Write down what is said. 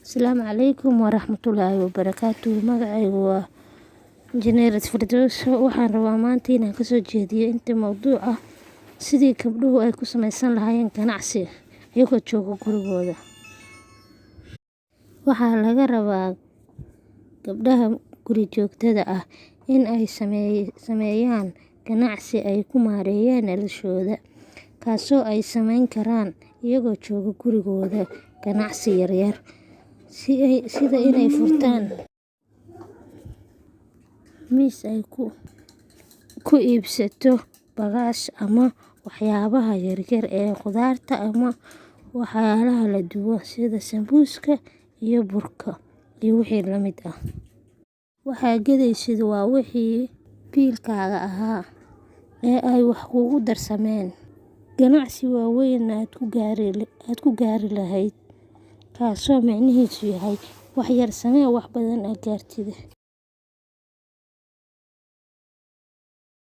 Asalaamu calaykum waraxmatullaahi wabarakaatuh. Magacaygu waa Injineer Firdowso. Waxaan rabaa maanta inaan kasoo jeediyo inta mowduuc ah sidii gabdhuhu ay ku sameysan lahaayeen ganacsi iyagoo jooga gurigooda. Waxaa laga rabaa gabdhaha guri joogtada ah in ay sameeyaan ganacsi ay ku maareeyaan noloshooda, kaasoo ay sameyn karaan iyagoo jooga gurigooda. Ganacsi yaryar, sida inay furtaan miis ay ku iibsato bagaash ama waxyaabaha yaryar ee khudaarta ama waxyaalaha la dubo, sida sambuuska iyo burka iyo wixii lamid ah. Waxaa gadeysid waa wixii biilkaaga ahaa ee ay wax kugu darsameen. Ganacsi waaweyn aad ku gaari lahayd, kaasoo micnihiisu yahay wax yar samee, wax badan aad gaartid.